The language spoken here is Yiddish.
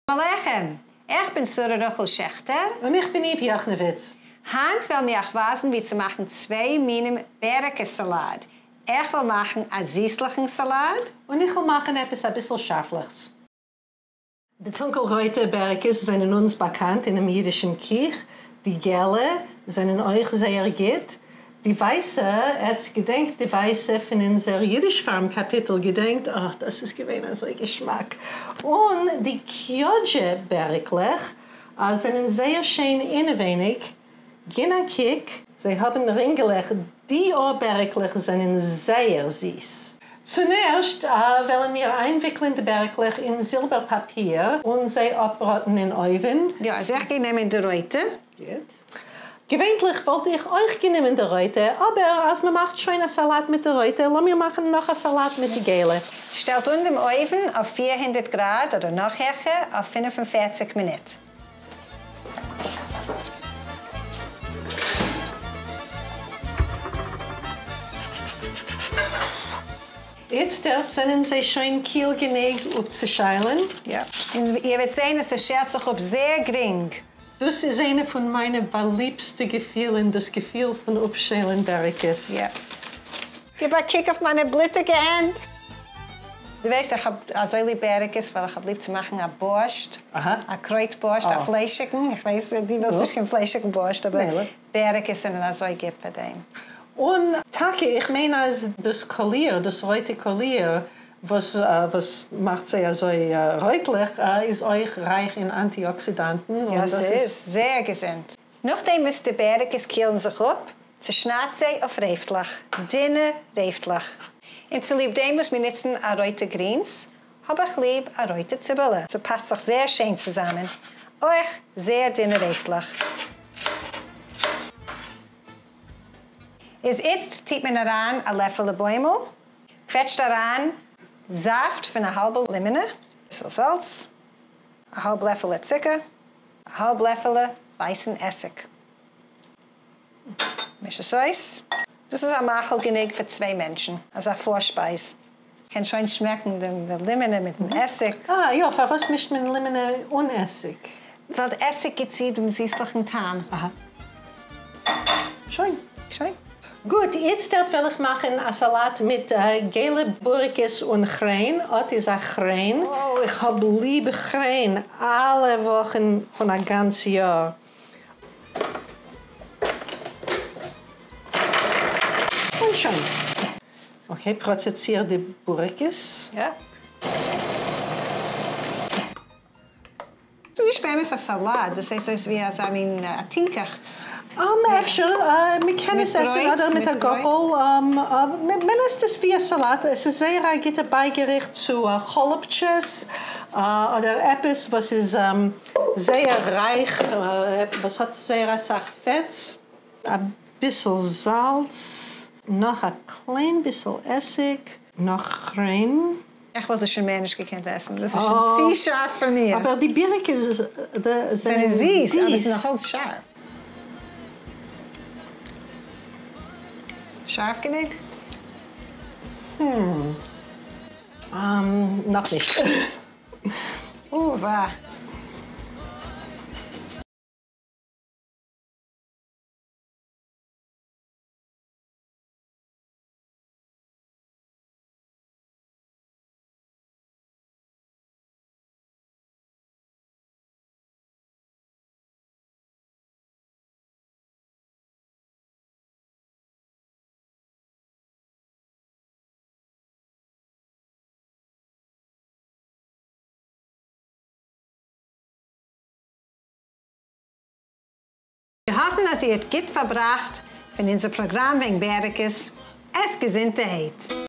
עליכם! איך בין שרה רחל שעכטער. און איך בין איוו יאכנעוויץ. היינט וועלן מיר אייך ווייזן ווי צו מאכן צוויי מינים בערעקע סאלאט. איך וועל מאכן א זיסליכן סאלאט. און איך וועל מאכן עפעס אביסל שארפליכס. די טונקל רויטע בערעקעס זענען אונז באקאנט אינעם אידישן קיך, די געלע זענען אויך זייער גוט, די ווייסע, עטץ געדענקט די ווייסע פון אונזער אידיש פארם קאפיטל, געדענקט? אה, דאס איז געווען אזוי געשמאק. און די קיאדזשע בעריקלעך זענען זייער שיין אינעווייניג, גין א קוק, זיי האבן רינגעלעך, די אָ בעריקלעך זענען זייער זיס. צונערשט וועלן מיר איינוויקלען די בעריקלעך אין זילבער פאפיר און זיי אפבראטן אין אויוון. יא, אז איך גיי נעמען די רויטע. גוט. געווענטליך וואלט איך אויך גענומען די רויטע, אבער אז מ'מאכט שוין א סאלאט מיט די רויטע, לאמיר מאכן נאך א סאלאט מיט די געלע. שטעלט אן דעם אויוון אויף 400 גראד אדער נאך העכער אויף 45 מינוט. איצטערט זענען זיי שוין קיל גענוג אפצושיילן. יא. און איר וועט זען אז ס'שעלט זיך אפ זייער גרינג. דאס איז איינע פון מיינע באליבסטע געפילן, דאס געפיל פון אפשיילן בעריקעס. יא. גיב א קוק אויף מיינע בלוטיגע הענט. דו ווייסט איך האב אזוי ליב בעריקעס ווייל איך האב ליב צו מאכן א בארשט, א קרויט בארשט, א פליישיגן, איך ווייס דו ווילסט נישט קיין פליישיגן בארשט אבער בעריקעס זענען אזוי גוט פאר דעם. און טאקע איך מיין אז דאס קאליר, דאס רויטע קאליר וואס וואס מאכט זיי אזוי רויטליך, איז אויך רייך אין אנטי-אקסידאנטן, און דאס איז זייער געזונט. נאכדעם וואס די בעריקעס קילן זיך אפ, צעשניידט זיי אויף רעפטלעך, דינע רעפטלעך. און צוליב דעם וואס מיר נוצן א רויטע גרינס, האב איך ליב א רויטע ציבעלע, ס'פאסט זיך זייער שיין צוזאמען, אויך זייער דינע רעפטלעך. איז איצט טוט מען אריין א לעפעלע בוימל, קוועטשט אריין זאפט פון א האלבע לימענע, ביסל זאלץ, א האלב לעפעלע צוקער, א האלב לעפעלע ווייסן עסיג. מיש עס אויס. דאס איז א מאכל גענוג פאר צוויי מענטשן, אזא פארשפייז. קען שוין שמעקן דעם לימענע מיטן עסיג. אה יא, פארוואס מישט מען לימענע אן עסיג? ווייל די עסיג גיט צו דעם זיסליכן טעם. אהא. שוין. שוין. גוט, איצטערט וועל איך מאכן א סאלאט מיט געלע בוריקעס און כריין, אט איז א כריין. אוי, איך האב ליב כריין אלע וואכן פון א גאנץ יאר. און שוין. Okay, פראצעציר די בוריקעס. יא. ס'איז נישט באמת א סאלאט, דאס זעהט אויס ווי אזא מין א טינקעכץ. אפשר, מ'קען עס עסן אדער מיט א גאפל, מען עסט עס ווי א סאלאט, עס איז זייער א גוטע בייגעריכט צו כאלאפטשעס, אדער עפעס וואס איז זייער רייך, וואס האט זייער אסאך פעטס. אביסל זאלץ, נאך א קליין ביסל עסיג, נאך כריין. איך וואלט עס שוין מער נישט געקענט עסן, דאס איז שוין צו שארף פאר מיר. אבער די בירקעס זענען זיס, אבער ס'איז נאכאלץ שארף. שארף גענוג? נאכנישט. אוה. מיר האפן אז איר האט גוט פארבראכט פון אונזער פראגראם וועגן בעריקעס. עסט געזונטערהייט!